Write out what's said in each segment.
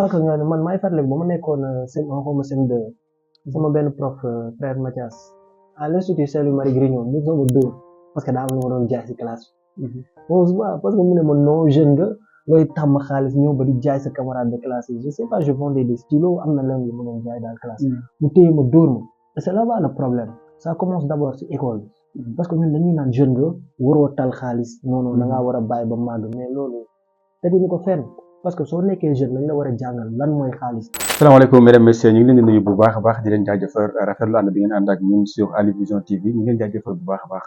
avant que nga man maay fàttaliku ba ma nekkoon CM1 xaw ma CM2 sama benn prof frère Mathias à l'institut Saint-Louis-Marie Grignon mu sama dóor parce que daa am lu ma doon jaay si classe bi. bon parce que mu ne ma non jeune nga looy tàmm xaalis ñëw ba di jaay sa camarade de classe yi je sais pas je vendais des stylos am na lenn lu ma doon jaay dans classe mu téye ma dóor ma et c'est là-bas le problème ça commence d'abord si école bi parce que ñun dañuy naan jeune nga waroo tal xaalis noonu da ngaa war a bàyyi ba màgg mais loolu teguñu ko fenn parce que soo nekkee jeune dañ la war a jàngal lan mooy xaalis. salaamaaleykum mesdames messieurs ñu ngi leen di nuyu bu baax a baax di leen jaajëfal rafetlu ànd bi ngeen ànd ak ñun sur Ali Vision TV ñu ngi leen jaajëfal bu baax a baax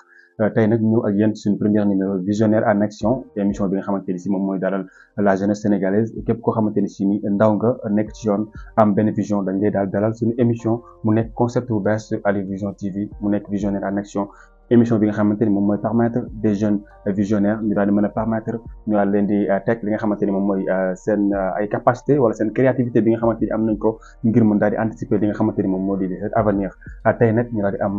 tey nag ñu ak yéen suñu premier numéro visionnaire en action émission bi nga xamante ni si moom mooy dalal la jeunesse sénégalaise képp koo xamante ni si ni ndaw nga nekk ci yoon am benn vision dañ lay daal dalal suñu émission mu nekk concept bu bees sur Ali Vision TV mu nekk visionnaire en action. émission bi nga xamante ni moom mooy permettre des jeunes visionnaires ñu daal di mën a permettre ñu daal leen di teg li nga xamante ni moom mooy seen ay capacité wala seen créativité bi nga xamante ni am nañ ko ngir mën daal di anticiper li nga xamante ni moom moo di avenir tey nag ñu daal di am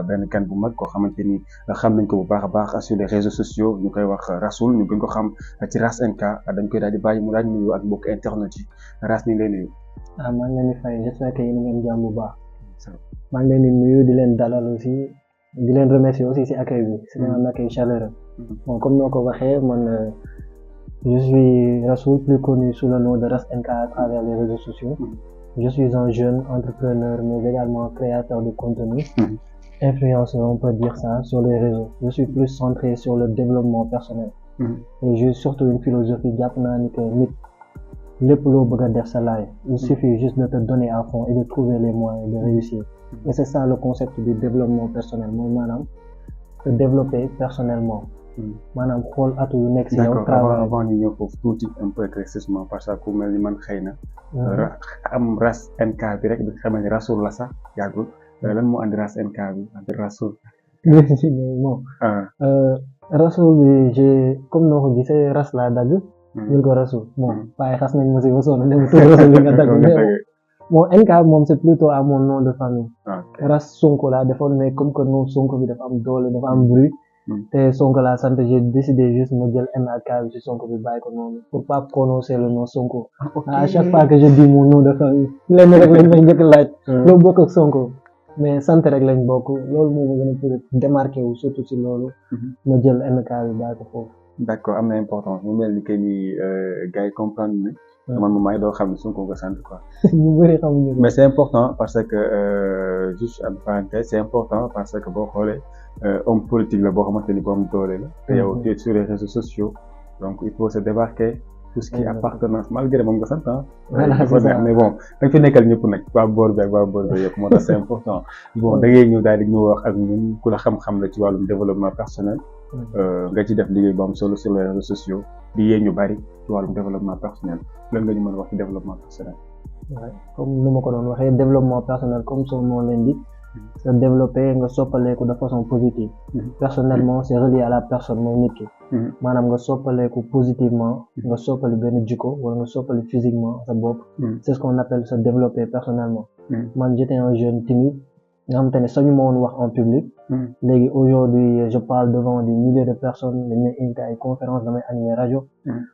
benn kan bu mag koo xamante ni xam nañ ko bu baax a baax sur les réseaux sociaux ñu koy wax Rasoul ñu gën ko xam ci Ras NK dañ koy daal di bàyyi mu daal di nuyu ak mbokk internet yi Ras ñu ngi lay nuyu. maa ngi leen di fay j'espère que yéen a ngi jàmm bu baax. maa ngi leen di nuyu di leen dalal aussi. di leen remercier aussi ci accueil bi c'est un accueil chaleureux. bon comme noo ko waxee man je suis Rasoul plus connu sous le nom de Ras NK à travers les réseaux sociaux. Je suis un jeune entrepreneur mais également créateur de contenu. Influenceur on peut dire ça sur les réseaux. Je suis plus centré sur le développement personnel. Et j'ai surtout une philosophie jàpp naa ni que nit lépp loo bëgg a def sa life il suffit juste de te donner à fond et de trouver les moyens de réussir. Et c'est ça le concept du développement personnel mooy maanaam te développer personnellement. maanaam xool atu yu nekk ci yow. d'accord avant ñu ñëw foofu tuuti un peu éclaircissement parce que ku mel ni man xëy na. am Ras NK bi rek bi nga xamante ni Rasoul la sax yàggul lan moo andi Ras NK bi andi Rasoul. bon Rasoul bi j'ai comme noo ko gisee Ras laa dagg. ñu ko Rasoul bon waaye xas nañ ma si ba sonn dem tur Rasoul li nga dagg. Bon NK moom c'est plutôt à mon nom de famille. Ras Sonko laa defoon mais comme que nom Sonko bi dafa am doole dafa am bruit. te Sonko laa sant j'ai décidé juste ma jël NK bi ci Sonko bi bàyyi ko noonu pour pas prononcer le nom Sonko. à chaque fois que je dis mon nom de famille lenn rek lañ may njëkk laaj. loolu bokk ak Sonko mais sant rek lañ bokk loolu moo ma gën a peut-être démarqué wu surtout ci loolu. ma jël NK bi bàyyi ko foofu. d'accord am na importance mu mel ni que ni gars yi comprendre ni. man moom maa ngi doon xam ne Sonko nga sant quoi. ñu bëri xamuñu ko. mais c'est important parce que juste en parenthèse c'est important parce que boo xoolee homme politique la boo xamante ni boo am doole la. te yow tu es sur les réseaux sociaux donc il faut se démarquer tout ce qui est appartenance malgré moom nga sant ah. mais bon da nga fi nekkal ñëpp nag waa boor bi ak waa boor bi yëpp moo tax c'est important bon da ngay ñëw daal di ñu wax ak ñun ku la xam-xam la ci wàllum développement personnel. nga ci def liggéey bu am solo sur les réseaux sociaux di yee ñu bari ci wàllum développement personnel lan nga ñu mën a wax ci développement personnel. Ouais, comme nu ma ko doon waxee développement personnel comme son nom l'indique se développer nga soppaleeku de façon positive. Personnellement c'est relié à la personne mooy nit ki. maanaam nga soppaleeku positivement nga soppali benn jikko wala nga soppali physiquement sa bopp. c'est ce qu'on appelle se développer personnellement. man j'étais un jeune timide. nga xamante ne sañu ma woon wax en public. léegi aujourd'hui je parle devant des milliers de personnes dañ may invité ay conférences damay animer rajo.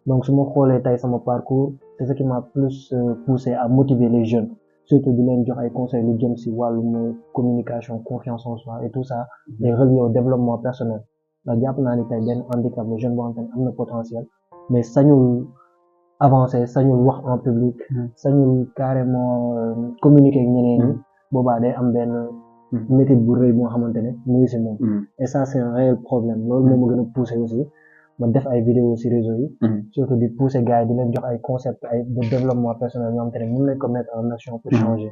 donc su ma xoolee tey sama parcours c'est ce qui m'a plus poussé à motiver les jeunes surtout di leen jox ay conseils lu jëm ci wàllum communication confiance en soi et tout ça et relié au développement personnel ndax jàpp naa ni tey benn handicap le jeune boo xamante ne am na potentiel mais sañul avancer sañul wax en public. sañul carrément communiquer ak ñeneen ñi boobaa day am benn. métit bu rëy boo xamante ne mu ngi ci moom. et ça c'est un réel problème loolu moo ma gën a pousser aussi ma def ay vidéos ci réseau yi. surtout di pousser gars yi di leen jox ay concepts ay de développement personnel yoo xamante ne mën nañ ko mettre en action pour changer.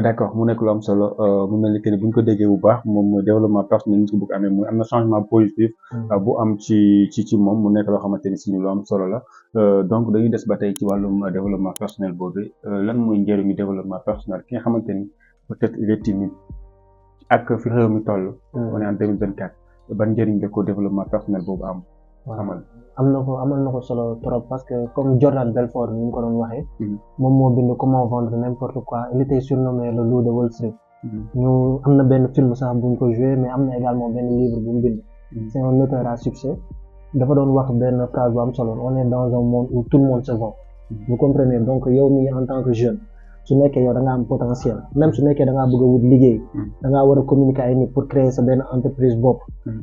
d'accord mu nekk lu am solo mu mel ni que bu ñu ko déggee bu baax moom mooy développement personnel ñu ko bëgg amee muy am na changement positif. bu am ci moom mu nekk loo xamante ni si lu am solo la donc dañuy des ba tey ci wàllum développement personnel boobu lan mooy njëriñu développement personnel ki nga xamante ni. peut-être il est timide ak fi réew mi toll. on est en 2024 ban njëriñ la ko développement personnel boobu am. amal na ko solo trop parce que comme Jordan Belfort ni mu ko doon waxee. moom moo bind comment vendre n'importe quoi il était surnommé le loup de Wall Street. ñu am na benn film sax bu ñu ko joué mais am na également benn livre bu mu bind. c'est un auteur à succès dafa doon wax benn phrase bu am solo on est dans un monde où tout le monde se vend. vous comprenez donc yow mii en tant que jeune su nekkee yow da nga am potentiel même su nekkee da ngaa bëgg a wut liggéey da ngaa war a communiquer ay nit pour créer sa benn entreprise bopp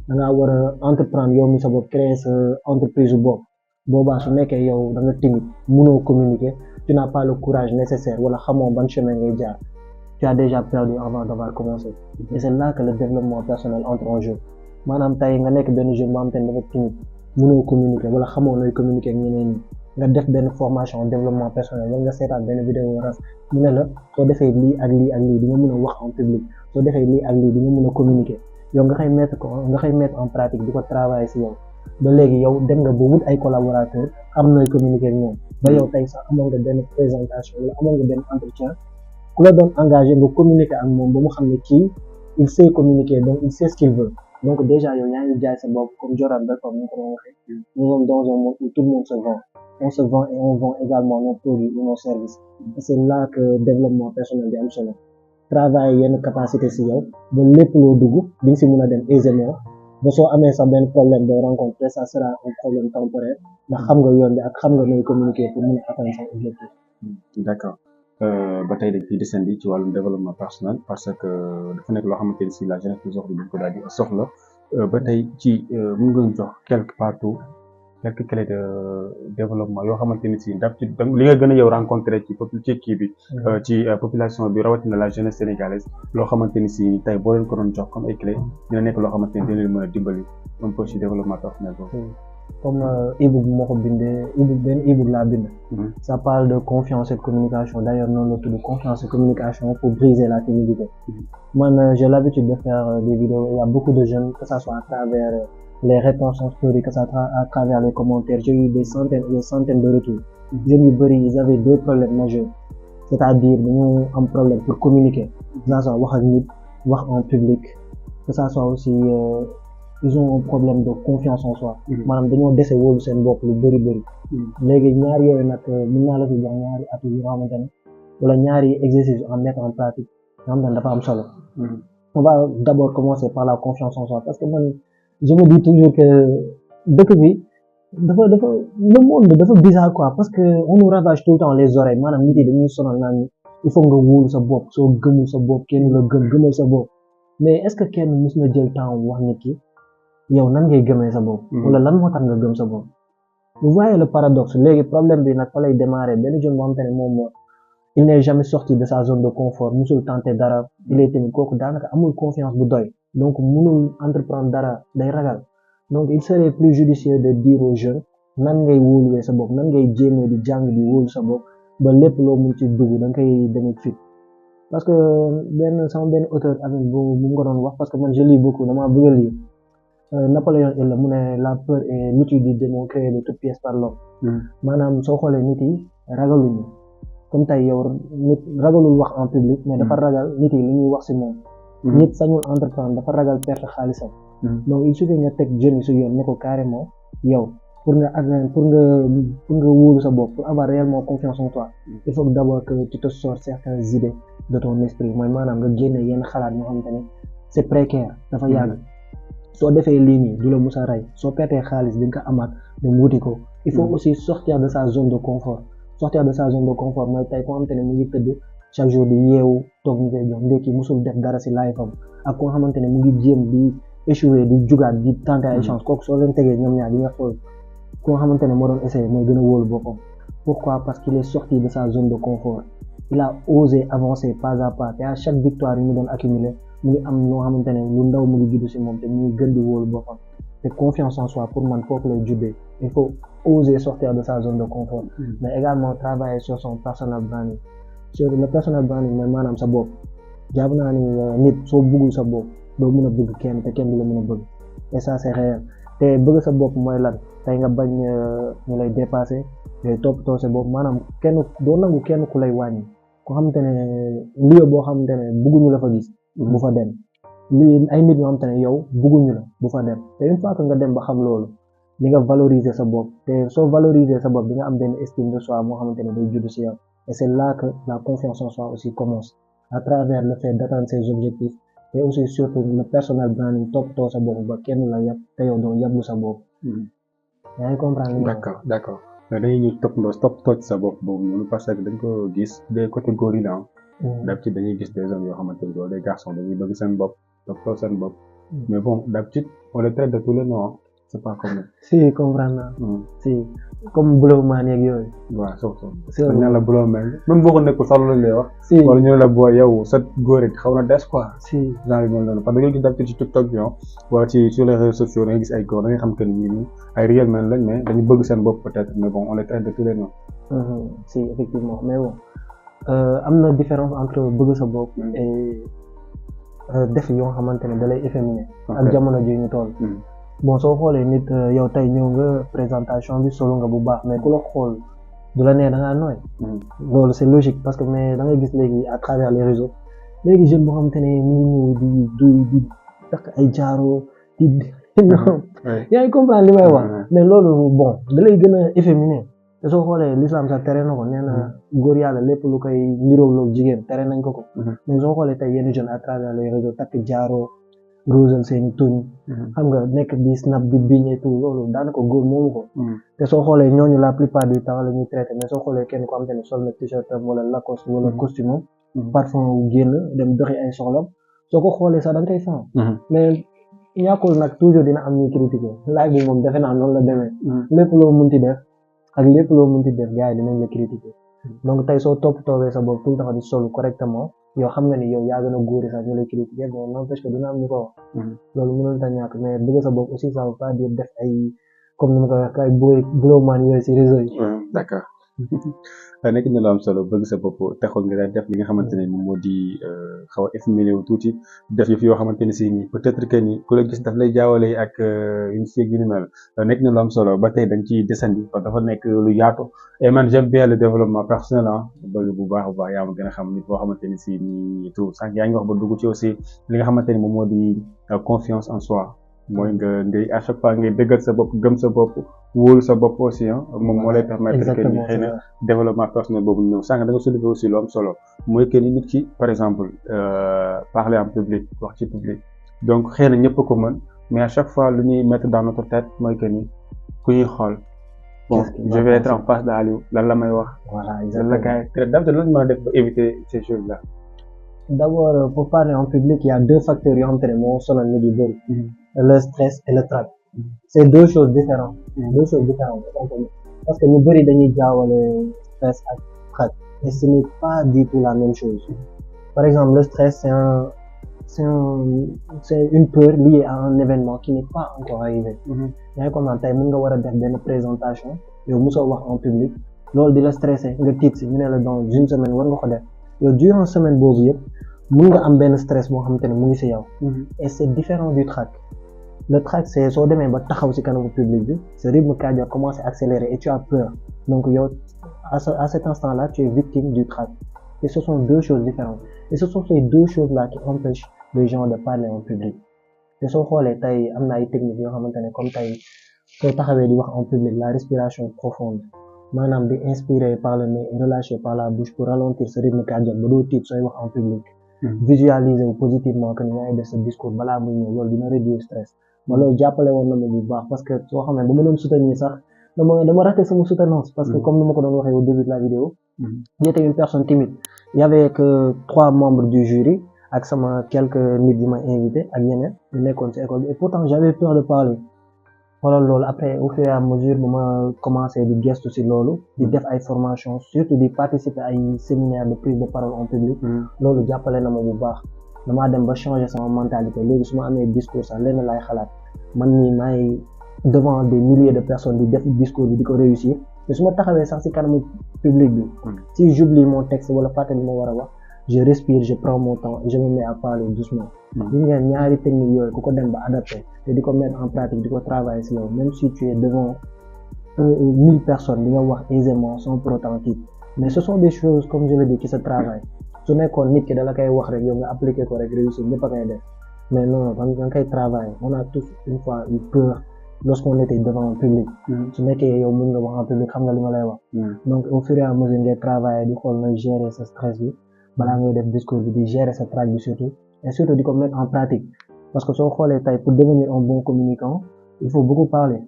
da ngaa war a entreprendre yow mi sa bopp créer sa entreprise bopp boobaa su nekkee yow da nga timide mënoo communiquer tu n'as pas le courage nécessaire wala xamoo ban chemin ngay jaar tu as déjà perdu avant d'avoir commencé et c'est là que le développement personnel entre en jeu maanaam tey nga nekk benn jeune boo xam te ne dafa timide mënoo communiquer wala xamoo nooy communiquer ak ñeneen ñi nga def benn formation développement personnel wala nga seetaan benn vidéo ras mu ne la soo defee lii ak lii ak lii di nga mën a wax en public soo defee lii ak lii di nga mën a communiquer yow nga koy mettre en pratique di ko travailler si yow ba léegi yow dem nga ba wut ay collaborateurs am nooy communiquer ak ñoom ba yow tey sax amoon nga benn présentation wala amoon nga benn entretien ku la doon engagé nga communiquer ak moom ba mu xam ne kii il sait communiquer donc il sait ce qu'il veut donc déjà yow yaa ngi jaay sa bopp comme Jordan Belfort ni ko doon waxee nous sommes dans un monde où tout le monde se vend on se vend et on vend également nos produits ou nos services et c'est là que développement personnel bi am solo travail yenn capacité si yow ba lépp loo dugg di nga si mën a dem aisément ba soo amee sax benn problème de rencontre ça sera un problème temporaire ndax xam nga yoon bi ak xam nga nooy communiquer pour mën a atteindre son objectif. D'accord ba tey dañ ciy desandi ci wàllum développement personnel parce que dafa nekk loo xamante ni si la jeunesse bi soxla dañ ko daal di soxla ba tey ci mën nga jox quelques clés de développement yoo xamante ni si ndax ci li nga gën a yow rencontré ci kii bi ci population bi rawatina la jeunesse sénégalaise loo xamante ni si tey boo leen ko doon jox comme ay clés dina nekk loo xamante ni dina leen mën a dimbali un peu ci développement personnel boobu. comme ebook moo ko bindee benn ebook laa bind. Ça parle de confiance et de communication d'ailleurs noonu la tudd confiance et communication pour briser la timidité. Man j'ai l'habitude de faire des vidéos il y a beaucoup de jeunes que ça soit à travers les réponses en story que ça soit à travers les commentaires j'ai eu des centaines de retours. Jeunes yu bëri ils avaient deux problèmes majeurs c'est-à-dire dañu am problème pour communiquer que ça soit wax ak nit wax en public que ça soit aussi ils ont un problème de confiance en soi maanaam dañoo dese wóolu seen bopp lu bëri léegi ñaar yooyu nag mën naa la fi jox ñaari at yu nga xamante ne wala ñaari exercice en mettre en pratique nga xamante ne dafa am solo on va d'abord commencer par la confiance en soi parce que man je me dis toujours que dëkk bi dafa le monde dafa bizarre quoi parce que on nous ravage tout le temps les oreilles maanaam nit yi dañuy sonal naan il faut nga wóolu sa bopp soo gëmul sa bopp kenn la gëmal sa bopp mais est-ce que kenn mës na jël temps wax nit ki yow nan ngay gëmee sa bopp wala lan moo tax nga gëm sa bopp vous voyez le paradoxe léegi problème bi nag fa lay démarrer benn jeune boo xamante ne moom il n'est jamais sorti de sa zone de confort musul tenter dara il est timide kooku daanaka amul confiance bu doy donc mënul entreprendre dara day ragal donc il serait plus judicieux de dire aux jeunes nan ngay wóoluwee sa bopp nan ngay jéemee di jàng di wóolu sa bopp ba lépp loo mun ci dugg da nga koy demee fit parce que sama benn auteur avec bu mu ko doon wax parce que man je lis beaucoup dama bëgg a lire Napoléon Hill mu ne la peur est l'outil du démon créé de toutes pièces par l'homme maanaam soo xoolee nit yi ragaluñu comme tey yow nit ragalul wax en public mais dafa ragal nit yi li ñuy wax ci moom nit sañul entreprendre dafa ragal perte xaalisam donc il suffit nga teg jeunes yi ci yoon ne ko carrément yow pour nga wóolu sa bopp pour avoir réellement confiance en toi il faut d'abord que tu te sors certaines idées de ton esprit mooy maanaam nga génne yenn xalaat yoo xamante ne c'est précaire dafa yàgg soo defee lii nii du la mus a rey soo pertee xaalis di nga ko amaat dem wuti ko il faut aussi sortir de sa zone de confort mooy tey koo xamante ne mu ngi tëdd chaque jour di yeewu toog ñu koy jox ndekki musul def dara ci life am ak koo xamante ne mu ngi jéem di échouer di jugaat di tenter ay chance kooku soo leen tegee ñoom ñaar di nga xool koo xamante ne moo doon essayer mooy gën a wóolu boppam pourquoi parce qu'il est sorti de sa zone de confort il a osé avancer pas à pas te à chaque victoire yi mu doon accumuler mu ngi am loo xamante ne lu ndaw mu ngi juddu ci moom te mu ngi gën di wóolu boppam te confiance en soi pour man foofu lay juddee il faut oser sortir de sa zone de confort mais également travailler sur son personal branding sur le personal branding mooy maanaam sa bopp jàpp naa ni nit soo bëggul sa bopp doo mën a bëgg kenn te kenn du la mën a bëgg et ça c'est réel te bëgg sa bopp mooy lan tey nga bañ ñu lay dépasser ngay toppatoo sa bopp maanaam kenn doo nangu kenn ku lay wàññi ko xamante ne lieu boo xamante ne bëgguñu la fa gis bu fa dem lii ay nit ñoo xamante ne yow bëgguñu la bu fa dem te une fois que nga dem ba xam loolu di nga valoriser sa bopp te soo valoriser sa bopp di nga am benn estime de soi moo xamante ne day judd ci yow et c'est là que la confiance en soi aussi commence à travers le fait d'atteindre ses objectifs et aussi surtout le personal branding toppatoo sa bopp ba kenn la yab te yow doo yablu sa bopp yaa ngi comprendre d'accord dañuy ñëw topp tooj sa bopp boobu noonu parce que dañ ko gis des côté góor yi la d'habitude dañuy gis des hommes yoo xamante ni des garçons dañuy bëgg seen bopp toppatoo seen bopp mais bon d'habitude on le traite de tous les noms c'est pas comme si comprendre naa si comme blowman yeeg yooyu waaw so dañ naan la blowman même boo ko nekkul sax loolu lay wax si wala ñu ne la boo yow sa góor it xaw na des quoi si genre bi noonu parce que da ngay gis d'habitude ci TikTok bi wala ci sur les réseaux sociaux da ngay gis ay góor da nga xam que ni ñii ay real men lañ mais dañu bëgg seen bopp peut-être mais bon on les traite de tous les noms si effectivement mais bon am na différence entre bëgg sa bopp et def yoo xamante ne da lay efféminer ak jamono ji ñu toll bon soo xoolee nit yow tey ñëw nga présentation bi solo nga bu baax mais ku la xool du la nee da ngaa nooy loolu c'est logique parce que mais da ngay gis léegi à travers les réseaux léegi jeune boo xamante ne mu ngi ñëw di takk ay jaaro di yaa ngi comprendre li may wax mais loolu bon da lay gën a efféminer te soo xoolee l'islam sax tere na ko nee na góor yàlla lépp lu koy niróo jigéen tere nañ ko mais soo xoolee tey yenn jeunes à travers les réseaux takk jaaro rosal seeni tuñ xam nga nekk di snap di biñ et tout loolu daanaka góor moomu ko te soo xoolee ñooñu la plupart du temps la ñuy traité mais soo xoolee kenn ko am te ne sol na t-shirt am wala Lacoste wala costume am parfum wu génn dem doxi ay soxlam soo ko xoolee sax da nga koy fan mais ñàkkul nag toujours dina am ñuy critiquer laaj bi moom defe naa noonu la demee lépp loo munti def ak lépp loo munti def gars yi dinañ la critiquer donc tey soo toppatoowee sa bopp tout le temps di sol correctement yow xam nga ni yow yaa gën a góori sax ñu lay critiquer mais n'empêche que dina am ñu ko wax loolu mënul ta ñàkk mais bëgg sa bopp aussi ça veut pas dire def ay comme ni ma ko wax ay blowman yooyu si réseau yi d'accord nekk na lu am solo bëgg sa bopp taxul nga daan def li nga xamante ne moom moo di xaw a efféminé wu tuuti def yëf yoo xamante ne si nii peut-être que ni ku la gis daf lay jaawale ak une fille yu ni mel nekk na lu am solo ba tey dañ ciy desandi parce que dafa nekk lu yaatu et man j'aime bien le développement personnel bëgg bu baax a baax yaa ma gën a xam nit boo xamante ne si nii tout sànq yaa ngi wax ba dugg ci aussi li nga xamante ne moom moo di confiance en soi mooy nga ngay à chaque fois ngay dëggal sa bopp gëm sa bopp wóolu sa bopp aussi moom moo lay permettre que ni xëy na développement personnel boobu ñëw sànq da nga soulever aussi lu am solo mooy que ni nit ki par exemple parler en public wax ci public donc xëy na ñëpp ko mën mais à chaque fois lu ñuy mettre dans notre tête mooy que ni ku ñuy xool bon je vais être en face de Aliou lan la may wax voilà lan la gars yi d'habitude lan mën a def ba éviter ces choses là d'abord pour parler en public il y a deux facteurs yoo xamante ne moo sonal nit yu bëri le stress et le trac c'est deux choses différentes parce que ñu bëri dañuy jaawale stress ak trac et ce n'est pas du tout la même chose par exemple le stress c'est une peur liée à un événement qui n'est pas encore arrivé yaa ngi comprendre tey mën nga war a def benn présentation yow mosoo wax en public loolu di la stressé nga tiit si ñu ne la dans une semaine war nga ko def yow durant semaine boobu yëpp mën nga am benn stress boo xamante ne mu ngi si yow et c'est différent du trac le trac c'est soo demee ba taxaw ci kanamu public bi ce rythme cardiaque commence à accélérer et tu as peur donc yow à cet instant-là tu es victime du trac et ce sont deux choses différentes et ce sont ces deux choses-là qui empêchent les gens de parler en public te soo xoolee tey am na ay techniques yoo xamante ne comme tey soo taxawee di wax en public la respiration profonde maanaam di inspirer par le nez et relâcher par la bouche pour ralentir ce rythme cardiaque ba doo tiit sooy wax en public visualiser positivement que ni yaa ngi def sa discours balaa muy ñëw loolu dina réduire stress ma loolu jàppale woon na ma bu baax parce que soo xamee ba ma doon soutenir sax dama raté sama soutenance parce que comme ni ma ko doon waxee au début de la vidéo j'étais une personne timide il y avait que 3 membres du jury ak sama quelques nit yi ma invité ak ñeneen ñu nekkoon ci école bi et pourtant j'avais peur de parler xoolal loolu après au fur et à mesure ba ma commencé di gestu ci loolu di def ay formation surtout di participer ay séminaire de prise de parole en public loolu jàppale na ma bu baax damaa dem ba changer sama mentalité léegi su ma amee discours sax lenn laay xalaat man nii maay devant des milliers de personnes di def discours bi di ko réussir te su ma taxawee sax ci kanamu public bi si j'oublie mon texte wala fàtte li ma war a wax je respire je prends mon temps et je me mets à parler doucement gis ngeen ñaari technique yooyu ku ko dem ba adapté te di ko mettre en pratique di ko travailler ci yow même si tu es devant 1000 personnes di nga wax aisément sans pour autant tiit mais ce sont des choses comme je le dis qui se travaillent su nekkoon nit ki da la koy wax rek yow nga appliquer ko rek réussir ñëpp a koy def mais non da nga koy travailler on a tous une fois eu peur lorsqu'on était devant un public su nekkee yow mën nga wax en public xam nga li ma lay wax donc au fur et à mesure ngay travailler di xool nooy gérer sa stress bi balaa ngay def discours bi di gérer sa trac bi surtout et surtout di ko mettre en pratique parce que soo xoolee tey pour devenir un bon communicant il faut beaucoup parler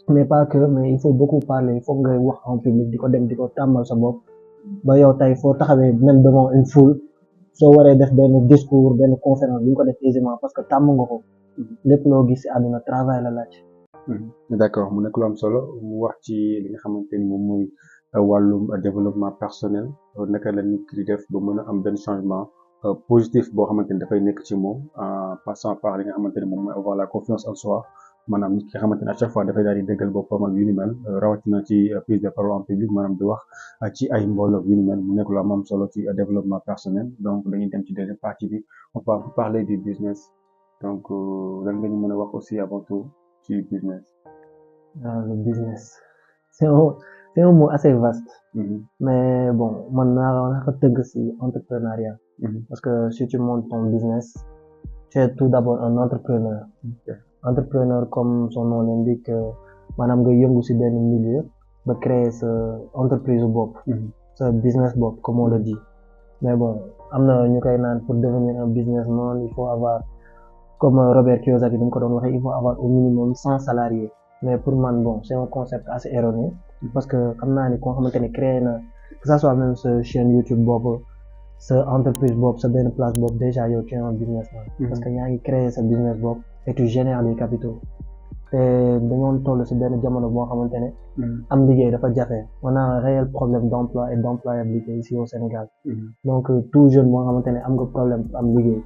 mais pas que mais il faut beaucoup parler il faut ngay wax en public di ko dem di ko tàmmal sa bopp ba yow tey foo taxawee même devant une foule soo waree def benn discours benn conférence bi nga ko def aisément parce que tàmm nga ko lépp loo gis ci àdduna travail la laaj. d'accord mu nekk lu am solo mu wax ci li nga xamante ni moom mooy wàllum développement personnel naka la nit ki di def ba mën a am benn changement positif boo xamante ni dafay nekk ci moom en passant par li nga xamante ni moom mooy avoir la confiance en soi maanaam nit ki nga xamante ni à chaque fois dafay daal di dëggal boppam ak yu ni mel rawatina ci prise de parole en public maanaam di wax ci ay mbooloo yu ni mel mu nekk lu am solo ci développement personnel donc dañuy dem ci deuxième partie bi on va parler du business donc lan nga ñu mën a wax aussi avant tout ci business. Le business c'est un mot assez vaste. Mais bon man naa ko tëgg ci entrepreneuriat. Parce que si tu montes ton business tu es tout d'abord un entrepreneur. Entrepreneur comme son nom l'indique maanaam nga yëngu ci benn milieu ba créer sa entreprise bopp. sa business bopp comme on le dit. Mais bon am na ñu koy naan pour devenir un businessman il faut avoir comme Robert Kiyosaki dañ ko doon waxee il faut avoir au minimum 100 salariés. Mais pour man bon c'est un concept assez erroné parce que xam naa ni koo xamante ni créé na que ça soit même sa chaîne YouTube bopp sa entreprise bopp sa benn place bopp déjà yow tu es un businessman. Parce que yaa ngi créer sa business bopp et tu génères des capitaux te dañoo toll ci benn jamono boo xamante ne am liggéey dafa jafe on a un réel problème d'emploi et d'employabilité ici au Sénégal. Donc tout jeune boo xamante ne am nga problème am liggéey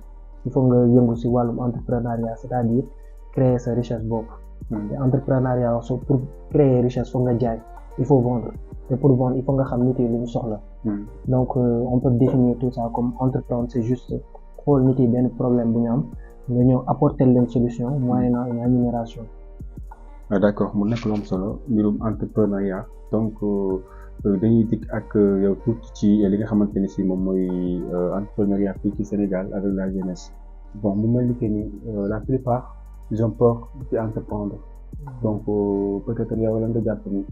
il faut nga yëngu ci wàllum entrepreneuriat c'est-à-dire créer sa richesse bopp. te entrepreneuriat wax pour créer richesse foog nga jaay il faut vendre et pour vendre il faut nga xam nit yi lu ñu soxla. Donc on peut définir tout ça comme entreprendre c'est juste xool nit yi benn problème bu ñu am nga ñëw apporter leen solution moyennant une rémunération. D'accord mu nekk lu am solo mbirum entrepreneuriat donc dañuy dikk ak yow tuuti ci li nga xamante ni si moom mooy entrepreneuriat fii ci Sénégal avec la jeunesse bon mu mel ni que ni la plupart ils ont peur de entreprendre donc peut-être yow lan nga jàpp ni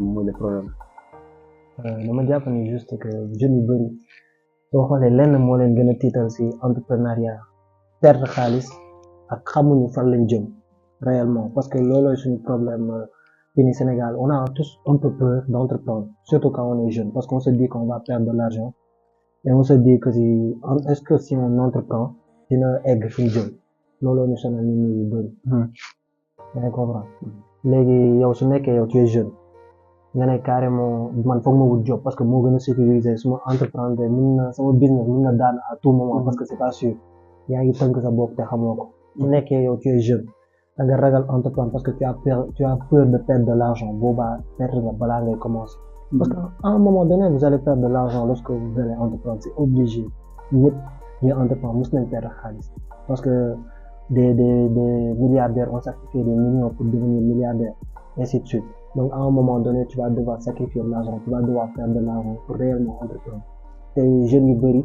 moom mooy le problème. dama jàpp ni juste que jeunes yu bëri soo xoolee lenn moo leen gën a tiital ci entrepreneuriat perdre xaalis ak xamuñu fan lañ jëm réellement parce que loolooy suñu problème fii ni Sénégal on a tous un peu peur d'entreprendre surtout quand on est jeune parce qu'on se dit qu'on va perdre de l'argent et on se dit que est-ce que si on entreprend dina egg fi ñu jëm looloo ñu sonal nit ñi yu bëri. yaa comprendre léegi yow su nekkee yow tu es jeune nga ne carrément man foog ma wut job parce que moo gën a sécuriser suma entreprendre sama business mun na daan à tout moment parce que c'est pas sûr yaa ngi tënk sa bopp te xamoo ko su nekkee yow tu es jeune da nga ragal entreprendre parce que tu as peur de perdre de l'argent boobaa perdre nga balaa ngay commencer. Parce que à un moment donné vous allez perdre de l'argent lorsque vous allez entreprendre c'est obligé ñëpp ñuy entreprendre mos nañ perdre xaalis parce que des milliardaires ont sacrifié des millions pour devenir milliardaires ainsi de suite. Donc à un moment donné tu vas devoir sacrifier de l'argent tu vas devoir faire de l'argent pour réellement entreprendre te jeunes yu bëri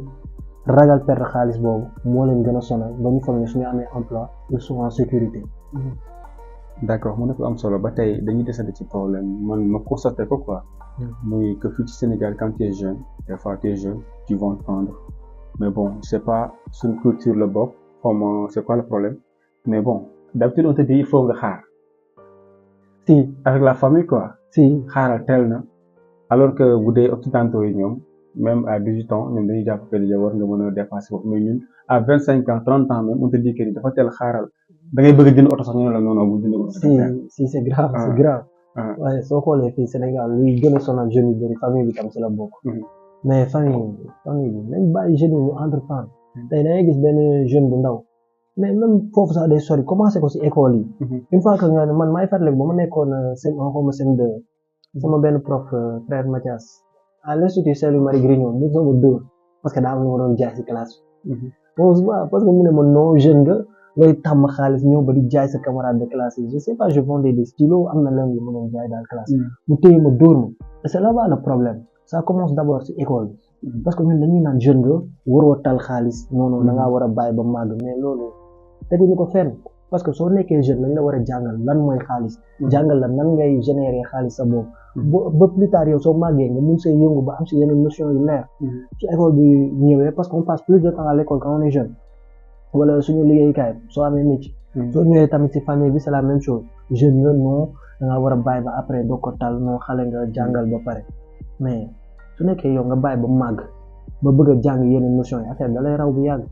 ragal perdre xaalis boobu moo leen gën a sonal ba ñu foog ne suñu amee emploi ils sont en sécurité. D'accord mu nekk lu am solo ba tey dañuy desandi ci problème man ma constaté ko quoi. muy que fii ci Sénégal quand tu es jeune des fois tu es jeune tu vas entreprendre mais bon je sais pas suñu culture la bokk comme c'est quoi le problème mais bon d'habitude on te dit il faut nga xaar. si avec la famille quoi. si xaaral teel na alors que bu dee occidentaux yi ñoom même à 18 ans ñoom dañuy jàpp que ni war nga mën a dépasser foofu mais ñun à 25 ans 30 ans même on te dit que ni dafa teel xaaral da ngay bëgg a jënd oto sax ñu ne la non non bu jënd oto. si c'est grave c'est grave. waaye soo xoolee fii Sénégal luy gën a sonal jeunes yu bëri famille bi tam ci la bokk. mais famille bi nañ bàyyi jeunes yi ñu entreprendre. tey da ngay gis benn jeune bu ndaw. mais même foofu sax day sori commencé ko ci école yi. une fois que nga man maay fàttaliku ba ma nekkoon CM1 xaw ma CM2 sama benn prof frère Mathias à l'institut Saint-Louis-Marie Grignon mu sama dóor parce que daa am lu ma doon jaay ci classe bi. bon parce que mu ne ma non jeune nga ngay tàmm xaalis ñëw ba di jaay sa camarade de classe yi je sais pas je vendais des stylos am na leen yu ma doon jaay dans classe mu téye ma dóor ma et c'est là-bas le problème ça commence d'abord ci école bi parce que ñun dañuy naan jeune nga waroo tal xaalis non non da ngaa war a bàyyi ba màgg mais loolu teguñu ko fenn parce que soo nekkee jeune lañ la war a jàngal lan mooy xaalis jàngal la nan ngay générer xaalis sa bopp ba plus tard yow soo màggee nga mun see yëngu ba am si yeneen notion yu leer su école bi ñëwee parce qu'on passe plus de temps à l'école quand on est jeune wala suñu liggéeykaay soo amee métier soo ñëwee tamit ci famille bi c'est la même chose jeune nga non da ngaa war a bàyyi ba après doo ko tal moo xale nga jàngal ba pare mais su nekkee yow nga bàyyi ba màgg ba bëgg a jàng yenn notion yi affaire da lay raw bu yàgg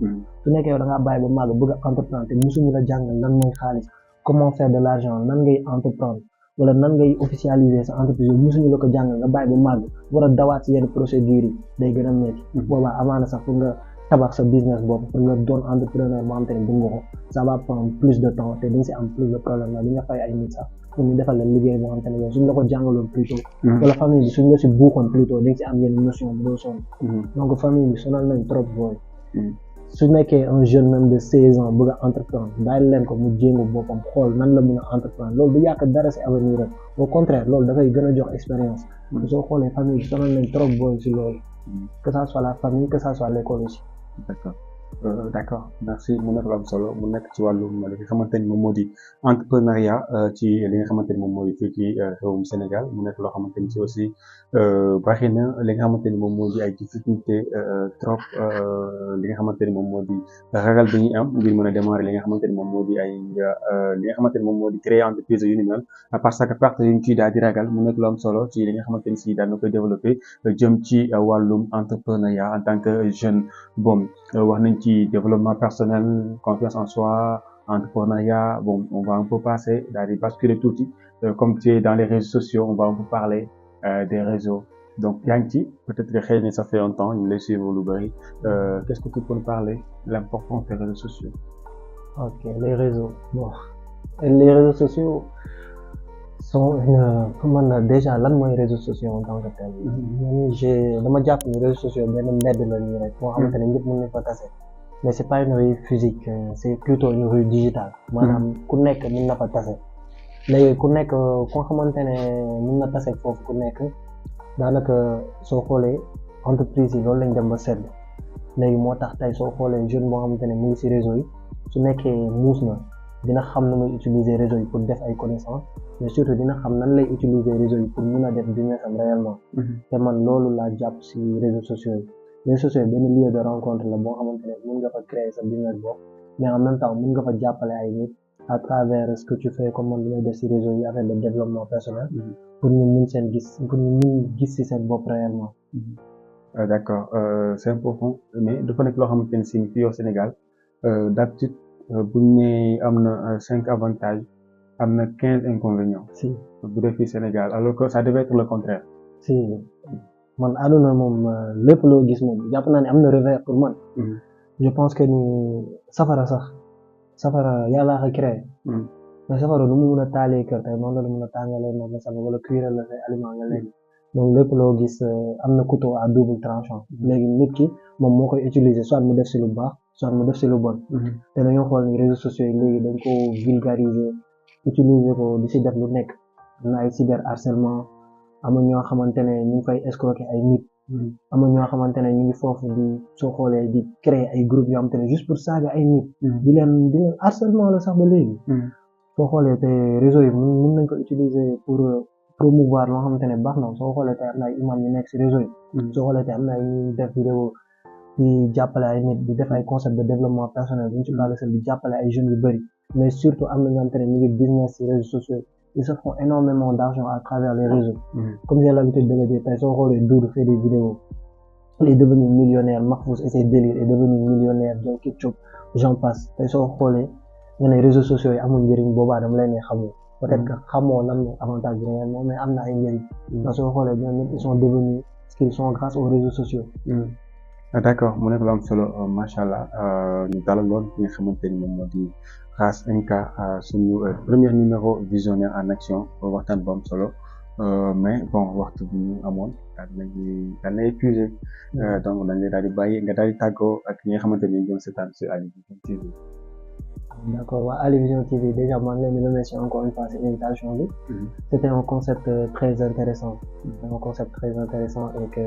su nekkee yow da ngaa bàyyi ba màgg bëgg a entreprendre te musuñu la jàngal lan mooy xaalis comment faire de l'argent nan ngay entreprendre wala nan ngay officialiser sa entreprise musuñu la ko jàngal nga bàyyi ba màgg war a dawaat si yenn procédures yi day gën a métti boobaa amaana sax pour nga tabax sa business boobu pour nga doon entrepreneur moo xam te ne bëgg nga ko ça va prendre plus de temps te di nga si am plus de problème la di nga fay ay nit sax pour ñu defal la liggéey boo xam te ne yow suñ la ko jàngaloon plus tôt wala famille bi suñ la si buuxoon plus tôt di nga si am yenn notion bu doo sonn donc famille bi sonal nañ trop booy su nekkee un jeune même de 16 ans bëgg a entreprendre bàyyi leen ko mu jéngu boppam xool nan la mën a entreprendre loolu du yàq dara si avenir rek au contraire loolu dafay gën a jox expérience soo xoolee famille bi sonal nañ trop booy si loolu que ça soit la famille que ça soit l'école aussi. D'accord merci mu nekk lu am solo mu nekk ci wàllum li nga xamante ni moom moo di entrepreneuriat ci li nga xamante ni moom moo di fii ci réewum Sénégal mu nekk loo xamante ni si aussi baaxee na li nga xamante ni moom moo di ay difficulté trop li nga xamante ni moom moo di ragal bi ñuy am ngir mën a démarrer li nga xamante ni moom moo di ay li nga xamante ni moom moo di créer entreprise yu ni mel parce que perte yu ñu ciy daal di ragal mu nekk lu am solo ci li nga xamante ni si daal na koy développer jëm ci wàllum entrepreneuriat en tant que jeune bon wax nañ ci développement personnel confiance en soi entrepreneuriat bon on va un peu passer daal di basculer tuuti comme tu es dans les réseaux sociaux on va un peu parler des réseaux donc yaa ngi ci peut-être que xëy na ça fait un temps ñu lay suivre lu bari qu'est-ce que tu peux nous parler l'importance des réseaux sociaux. Ok les réseaux bon les réseaux sociaux sont man déjà lan mooy réseaux sociaux en tant que tel dama jàpp ni réseaux sociaux benn mbedd la nii rek boo xamante ne ñëpp mën nañ fa tase mais c'est pas une rue physique c'est plutôt une rue digitale maanaam ku nekk mën na fa tase léegi ku nekk ku xamante ne mën na tase foofu ku nekk daanaka soo xoolee entreprise yi loolu lañ dem ba seetlu léegi moo tax tey soo xoolee jeune boo xamante ne mu ngi ci réseau yi su nekkee muus na dina xam na muy utiliser réseau yi pour def ay connaissances mais surtout dina xam nan lay utiliser réseau yi pour mën a def business am réellement te man loolu laa jàpp ci réseaux sociaux yi réseaux sociaux yi benn lieu de rencontre la boo xamante ne mën nga fa créer sa business bopp mais en même temps mën nga fa jàppale ay nit à travers ce que tu fais comme man li may def ci réseau yi affaire de développement personnel pour ñu mën seen gis pour ñu mën gis ci seen bopp réellement d'accord c'est important mais dafa nekk loo xamante ne si fii au Sénégal d'habitude buñ ne am na 5 avantages am na 15 inconvénients si bu dee fii Sénégal alors que ça devait être le contraire si man àdduna moom lépp loo gis moom jàpp naa ne am na revers pour man je pense que ni safara yàlla a créé mais safara lu mu mun a taalee kër tey noonu la mun a tàngalee noonu la safara wala cuire la say aliment nga léegi donc lépp loo gis am na couteau à double tranchant léegi nit ki moom moo koy utiliser soit mu def ci lu baax soit mu def ci lu bon te dañoo xool ni réseaux sociaux yi léegi dañ ko vulgariser utiliser ko di ci def lu nekk am na ay cyber harcèlement am na ñoo xamante ne ñu ngi fay escroquer ay nit am na ñoo xamante ne ñu ngi foofu di soo xoolee di créer ay groupes yoo xamante ne juste pour saaga ay nit di leen harcèlement la sax ba léegi soo xoolee te réseau yi mën nañ ko utiliser pour promouvoir loo xamante ne baax na soo xoolee te am na ay imam yu nekk ci réseau yi soo xoolee te am na ay ñuy def vidéo di jàppale ay nit di def ay concept de développement personnel buñ ci parler di jàppale ay jeunes yu bëri mais surtout am na ñoo xamante ne ñu ngi business ci réseaux sociaux ils se font énormément d'argent à travers les réseaux comme j'ai l'habitude de le dire tey soo xoolee Doudou fait des vidéos il est devenu millionnaire Mahfouz et ses délires est devenu millionnaire John Ketchup j'en passe tey soo xoolee nga ne réseaux sociaux yi amul njëriñ boobaa dama leen ne xamoo peut-être que xamoo lan mooy avantage bi réellement mais am na ay njëriñ ndax soo xoolee ñoom ñëpp ils sont devenus ce qu'ils sont grâce aux réseaux sociaux d'accord mu nekk lu am solo macha allah ñu dalaloon ki nga xamante ni moom moo di Khass NK suñu premier numéro visionnaire en action waxtaan bu am solo mais bon waxtu bi ñu amoon daal na épuisé donc dañ lay daal di bàyyi nga daal di tàggoo ak ñi nga xamante ni ñu doon seetaan sur Ali Vision TV. D'accord waa Ali Vision TV déjà maa ngi leen di remercier encore une fois ci invitation bi. C'était un concept très intéressant et que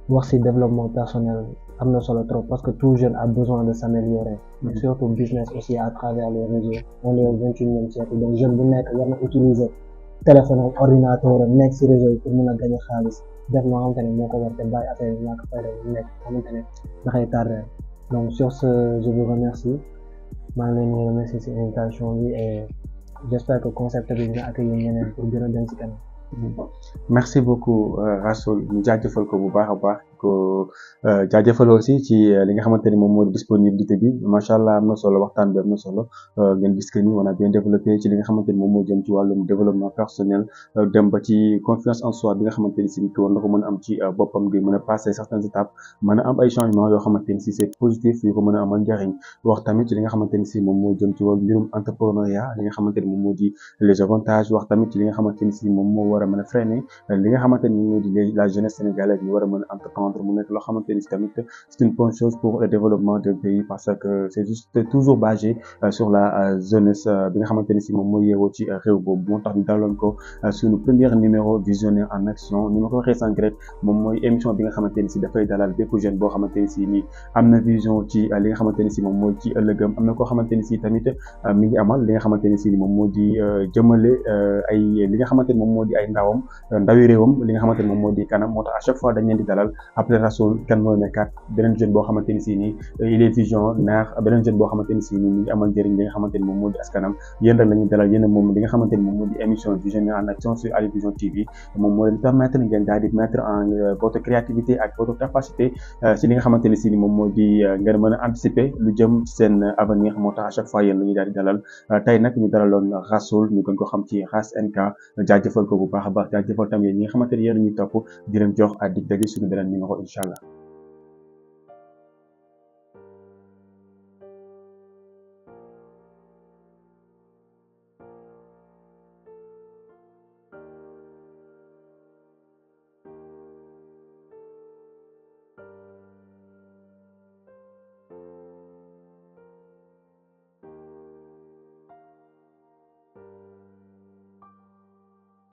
wax ci développement personnel am na solo trop parce que tout jeune a besoin de s'améliorer surtout business aussi à travers les réseaux on est au 21e siècle donc jeune bu nekk war na utiliser téléphone ak ordinateur am nekk ci réseau yi pour mën a gagner xaalis def loo xamante ne moo ko war te bàyyi affaire yi ñàkk fayda bu nekk xamante ne dafay tardé donc sur ce je vous remercie maa ngi leen di remercier ci invitation bi et j'espère que concept bi dina accueillir ñeneen pour gën a dem ci kanam. merci beaucoup Rassoul ñu jaajëfal ko bu baax a baax ko jaajëfal aussi ci li nga xamante ni moom moo di disponibilité bi macha allah am na solo waxtaan bi am na solo ngeen gis que ni on a bien développé ci li nga xamante ni moom moo jëm ci wàllum développement personnel dem ba ci confiance en soi bi nga xamante ni si nit ki war na ko mën a am ci boppam ngir mën a passer certaines étapes mën a am ay changements yoo xamante ni si c'est positif yu ko mën a amal njariñ wax tamit ci li nga xamante ni si moom moo jëm ci wàllu mbirum entrepreneuriat li nga xamante ni moom moo di les avantages wax tamit ci li nga xamante ni si moom moo war a mën a freiner li nga xamante ni moo di la jeunesse sénégalaise ñu war a mën a entreprendre mu nekk loo xamante ni si tamit c'est une bonne chose pour le développement d'un pays parce que c'est juste toujours basé sur la jeunesse bi nga xamante ni si moom mooy yeewoo ci réew boobu moo tax ñu daloon ko suñu premier numéro visionnaire en action ni ma ko waxee sànq rek moom mooy émission bi nga xamante ni si dafay dalal bépp jeune boo xamante ni si nii am na vision ci li nga xamante ni si moom mooy ci ëllëgam am na koo xamante ni si tamit mi ngi amal li nga xamante ni si moom moo di jëmale ay li nga xamante ni moom moo di ay ndawam ndawi réewam li nga xamante ni moom moo di kanam moo tax à chaque fois dañ leen di dalal après Rassoul kan mooy nekkaat beneen jeune boo xamante ni si nii il est visionnaire beneen jeune boo xamante ni si nii mi ngi amal njëriñ li nga xamante ni moom moo di askanam yéen rek la ñuy dalal yéen moom li nga xamante ni moom moo di émission visionnaire en action sur Ali Vision TV moom moo leen permettre ngeen daal di mettre en votre créativité ak votre capacité ci li nga xamante ni si nii moom moo di ngeen mën a anticiper lu jëm ci seen avenir moo tax à chaque fois yéen la ñuy daal di dalal tey nag ñu dalaloon Rassoul ñu gën ko xam ci Ras NK jaajëfal ko bu baax a baax jaajëfal tam yéen ñi nga xamante ni yéen ñuy topp di leen jox ak dig daje suñu beneen numéro incha allah